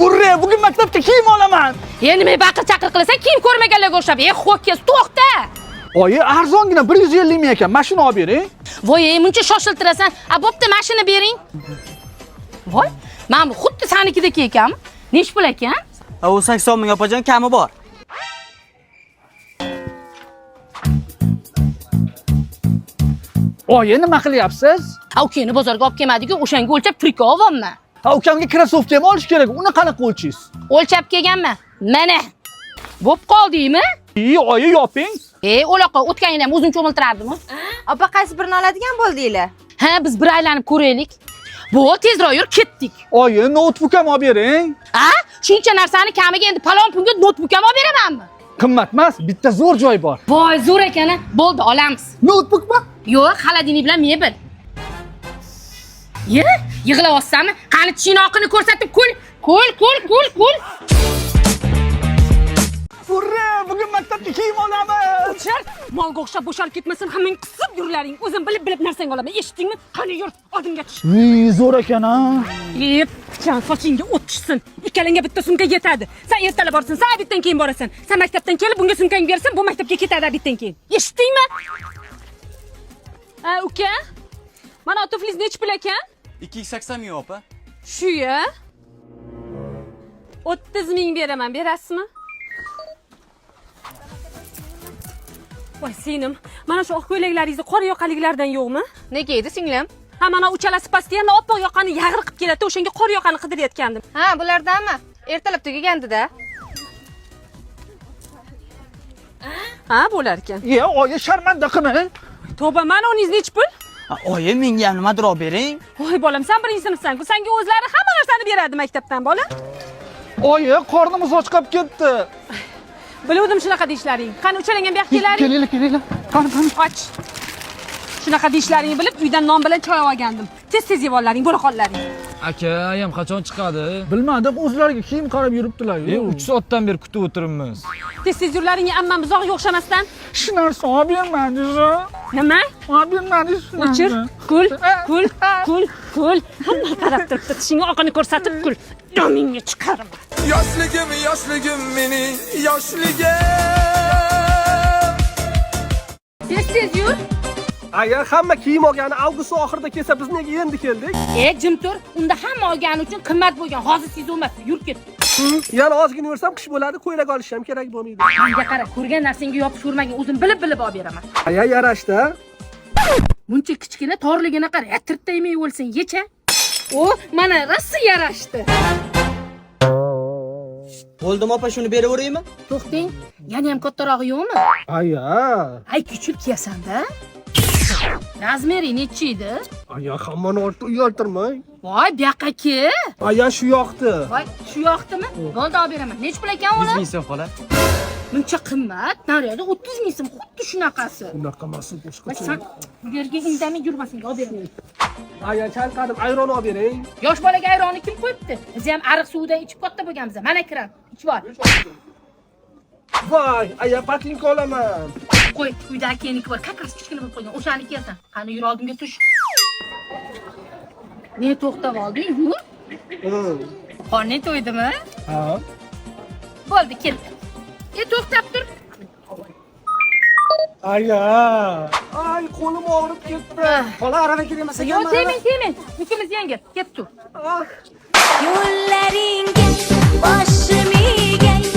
Urra, bugun maktabga kiyim olaman. Endi men baqir chaqir qilasan, kiyim ko'rmaganlarga o'xshab. E, ho'kiz, to'xta. Oyi, arzongina 150 ming ekan. Mashina olib bering. Voy, ey, muncha shoshiltirasan. A, bo'pti, mashina bering. Voy, mana bu xuddi sanikidek ekanmi? Nech pul ekan? U 80 ming opajon, kami bor. Oyi, nima qilyapsiz? A, ukangni bozorga olib kelmadiku, o'shanga o'lchab triko olyapman. Ha, ukamga krossovka ham olish kerak. Uni qanaqa o'lchaysiz? O'lchab kelganman. Mana. Bo'p qoldingmi? Iy, oyi, yoping. E, o'laqa, o'tgan yil ham o'zim cho'miltirardimmi? Opa, qaysi birini oladigan bo'ldinglar? Ha, biz bir aylanib ko'raylik. Bu tezroq yur, ketdik. Oyi, noutbuk ham olib bering. A, shuncha narsani kamiga endi palon pulga noutbuk ham olib beramanmi? Qimmat emas, bitta zo'r joy bor. Voy, zo'r ekan, a. Bo'ldi, olamiz. Noutbukmi? Yo'q, xolodilnik bilan mebel. Ye, yig'layapsanmi? Qani tishingni ko'rsatib kul. Kul, kul, kul, kul. Urra, bugun maktabga kiyim olamiz. O'chir, molga o'xshab bo'shalib ketmasin, hammang qisib yurlaring. O'zim bilib-bilib narsang olaman, eshitdingmi? Qani yur, oldimga tush. Viy, zo'r ekan a. E, pichan sochingga o't tushsin. Ikkalangga bitta sumka yetadi. Sen ertalab borsin, sen obeddan keyin borasan. Sen maktabdan kelib bunga sumkangni bersan, bu maktabga ketadi obeddan keyin. Eshitdingmi? A, uka? Mana tuflingiz nechi pul ekan? 280 ming opa. Shu-ya. 30 ming beraman, berasizmi? Voy singlim, mana shu oq ko'ylaklaringizni qora yoqaliklardan yo'qmi? Nega edi singlim? Ha, mana uchalasi постоянно oppoq yoqani yag'ir qilib keladi, o'shanga qora yoqani qidirayotgandim. Ha, bulardanmi? Ertalab tugagandi-da. Ha, bo'lar ekan. Ye, oyi, sharmanda qilmang. Tavba, mana uningiz nechi pul? Oyi, menga ham nimadir olib bering. Voy bolam, sen birinchi sinfsan-ku, senga o'zlari hamma narsani beradi maktabdan, bolam. Oyi, qornimiz och qolib ketdi. Biluvdim shunaqa deyishlaring. Qani uchalangan bu yoqqa kelaring. Kelinglar, kelinglar. Qani, qani. Och. Shunaqa deyishlaringni bilib, uydan non bilan choy olgandim. Tez-tez yeb ollaring, bo'la qollaring. Aka, ayam qachon chiqadi? Bilmadim, o'zlariga kiyim qarab yuribdilar. 3 soatdan beri kutib o'tiribmiz. Tez-tez yurlaring, ammam buzog'iga o'xshamasdan. Shu narsa olib bermadingiz. Nima? Olib bermadingiz shu O'chir, narsa. kul, kul, kul, kul. Hamma qarab turibdi, tishingni oqini ko'rsatib kul. Domingga chiqarma. Yoshligim, yoshligim mening yoshligim. Tez-tez yur. Agar hamma kiyim olgani avgust oxirida kelsa, biz nega endi keldik? E, jim tur. Unda hamma olgani uchun qimmat bo'lgan. Hozir sezilmas. Yur ket. Yana ozgina yursam qish bo'ladi, ko'ylak olish ham kerak bo'lmaydi. Menga qara, ko'rgan narsangga yopishavermagin. O'zim bilib-bilib olib beraman. Aya yarashdi. Buncha kichkina torligini qara, tirtaymay o'lsin, yecha. O, mana rosa yarashdi. Bo'ldimi opa, shuni beraveraymi? To'xting, yana ham kattarog'i yo'qmi? Aya. Ay, kichik kiyasan-da. Razmeri nechi edi? Aya, hammani ortda uyaltirmang. Voy, bu yoqqa ke. Aya, shu yoqdi. Voy, shu yoqdimi? Bo'ldi, olib beraman. Nechi pul ekan 100 ular? ming so'm xola. Buncha qimmat, naryoqda 30 ming so'm, xuddi shunaqasi. Unaqa emas, Voy, boshqacha. sen bu yerga indamay yurmasin, olib beraman. Aya, chalqadim, ayron olib bering. Yosh bolaga ayronni kim qo'yibdi? Biz ham ariq suvidan ichib katta bo'lganmiz. Mana kiran, ichib ol. Voy, aya, patinka olaman. Qo'y, uyda akaniki bor, как раз kichkina bo'lib qolgan. O'shani kiyasan. Qani yur oldimga tush. Ne to'xtab olding, yur. Qorning to'ydimi? Ha. Bo'ldi, ketdi. E, to'xtab tur. Aya. Ay, qo'lim og'rib ketdi. Xola, arava kerak emas ekan. Yo'q, tegmang, tegmang. Yukimiz yengil. Ket tur. Ah. Yo'llaring